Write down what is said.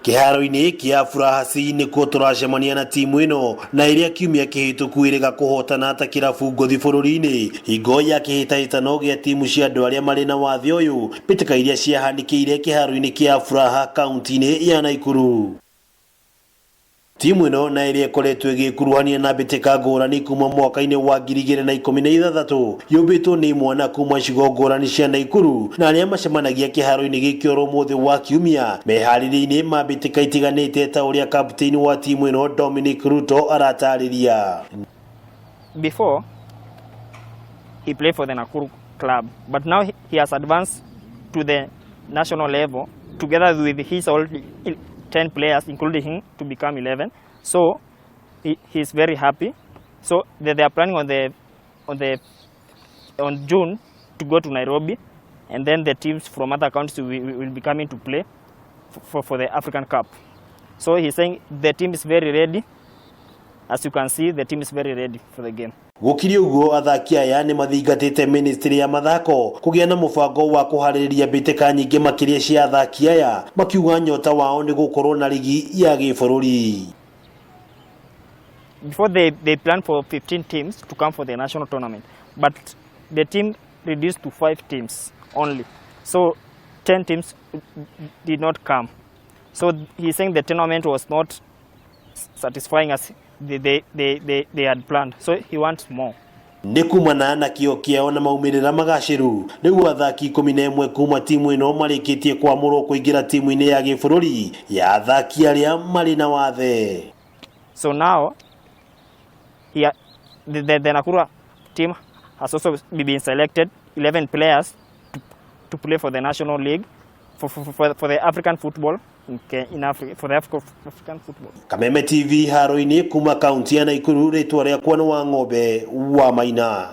Kĩharo-inĩ kĩa Furaha C nĩkuo tũracemania na timu ĩno na ĩrĩa kiumia kĩhĩtũku ĩrĩga kũhotana ta kĩrabu ngũthi bũrũri-inĩ hingo ya kĩhĩtahĩtano gĩa timu cia andũ arĩa marĩ na wathe ũyũ, mbĩtĩka iria ciahanĩkĩire kĩharo-inĩ kĩa Furaha kaunti-inĩ ya Naikuru. Timu ĩno na ĩrĩa ĩkoretwo ĩgĩkuruhania na mbĩtĩka ngũrani kuma mwaka-inĩ wa 2016, yũmbĩtwo nĩ imwana kuma icigo ngũrani cia Naikuru na arĩa macemanagia kĩharo-inĩ gĩkĩ oro ũmũthĩ wa kiumia meharĩria-inĩ ma mbĩtĩka itiganĩte, ta ũrĩa kapteni wa timu ĩno Dominic Ruto aratarĩria. Before, he played for the Nakuru club, but now he has advanced to the national level together with his all 10 players, including him, to become 11. So he's very happy. So they are planning on June to go to Nairobi, and then the teams from other countries will be coming to play for the African Cup. So he's saying the team is very ready. As you can see, the team is very ready for the game. Gũkĩrĩ ũguo, athaki aya nĩ mathingatĩte ministry ya mathako kũgĩa na mũbango wa kũharĩrĩria mbĩtĩka nyingĩ makĩria cia athaki aya, makiuga nyota wao nĩ gũkorwo na rigi ya gĩbũrũri. Before, they planned for 15 teams to come for the national tournament, but the team reduced to five teams only. So 10 teams did not come. So he's saying the tournament was not satisfying as they had planned. So he wants more. Nĩ kumana na kĩo kĩao na maumĩrĩra magacĩru, rĩu athaki 11 kuma timu ĩno marĩkĩtie kwamũrwo kũingĩra timu-inĩ ya gĩbũrũri ya athaki arĩa marĩ na wathe. So now the Nakuru team has also been selected 11 players to play for the National League, for the African football in Africa, for the African football. Kameme TV haro-inĩ kuma kaunti ya Naikuru, rĩtwa rĩakwa nĩ wa ng'ombe wa Maina.